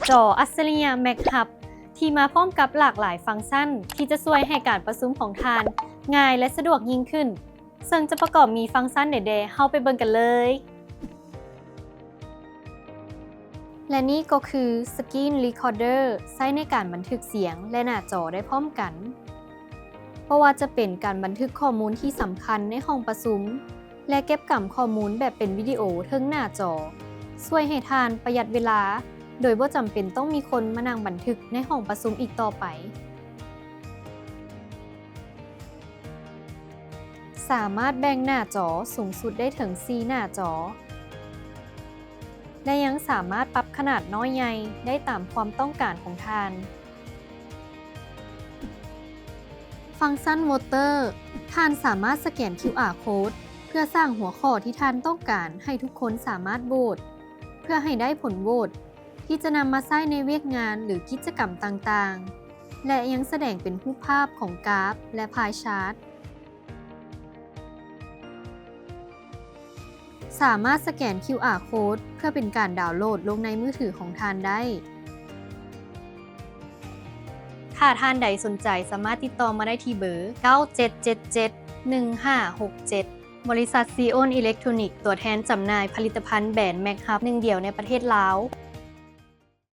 ຈໍອັດສະລິຍະ Mac Hub ທີ່ມາພ້ອມກັບຫຼາກຫຼາຍຟັງຊັນ ທີ່ຈະຊ່ວຍໃຫ້ການປະຊຸມຂອງທ່ານງ່າຍ ແລະ ສະດວກຍິ່ງຂຶ້ນ. ເຊິ່ງຈະປະກອບມີຟັງຊັນໃດແດ່, ເຮົາໄປເບິ່ງກັນເລີຍ. ແລະ ນີ້ກໍຄື Screen Recorder ໃຊ້ໃນການບັນທຶກສຽງ ແລະ ໜ້າຈໍໄດ້ພ້ອມກັນ. ບໍ່ວ່າຈະເປັນການບັນທຶກຂໍ້ມູນທີ່ສຳຄັນໃນຫ້ອງປະຊຸມ ແລະ ເກັບກຳຂໍ້ມູນແບບເປັນວິດີໂອເທິງໜ້າຈໍ, ຊ່ວຍໃຫ້ທ່ານປະຢັດເວລາ ໂດຍບໍ່ຈຳເປັນຕ້ອງມີຄົນມານັ່ງບັນທຶກໃນຫ້ອງປະຊຸມອີກຕໍ່ໄປ. ສາມາດແບ່ງໜ້າຈໍສູງສຸດໄດ້ເຖິງສີ່ໜ້າຈໍ ແລະ ຍັງສາມາດປັບຂະໜາດນ້ອຍໃຫຍ່ໄດ້ຕາມຄວາມຕ້ອງການຂອງທ່ານ. ຟັງຊັນໂຫວດເຕີ ທ່ານສາມາດສະແກນ QR code ເພື່ອສ້າງຫົວຂໍ້ທີ່ທ່ານຕ້ອງການໃຫ້ທຸກຄົນສາມາດໂຫວດ ເພື່ອໃຫ້ໄດ້ຜົນໂຫວດ ທີ່ຈະນຳມາໃຊ້ໃນວຽກງານ ຫຼື ກິດຈະກຳຕ່າງໆ ແລະ ຍັງສະແດງເປັນຮູບພາບຂອງກາຟ ແລະ ພາຍຊາດ. ສາມາດສະແກນ QR code ເພື່ອເປັນການດາວໂຫຼດລົງໃນມືຖືຂອງທ່ານໄດ້. ຖ້າທ່ານໃດສົນໃຈ ສາມາດຕິດຕໍ່ມາໄດ້ທີ່ເບີ ເກົ້າເຈັດເຈັດເຈັດ ໜຶ່ງຫ້າຫົກເຈັດ. ບໍລິສັດ Xeon Electronics ຕົວແທນຈຳໜ່າຍຜະລິດຕະພັນແບຣນ Mac Hub ໜຶ່ງດຽວໃນປະເທດລາວ.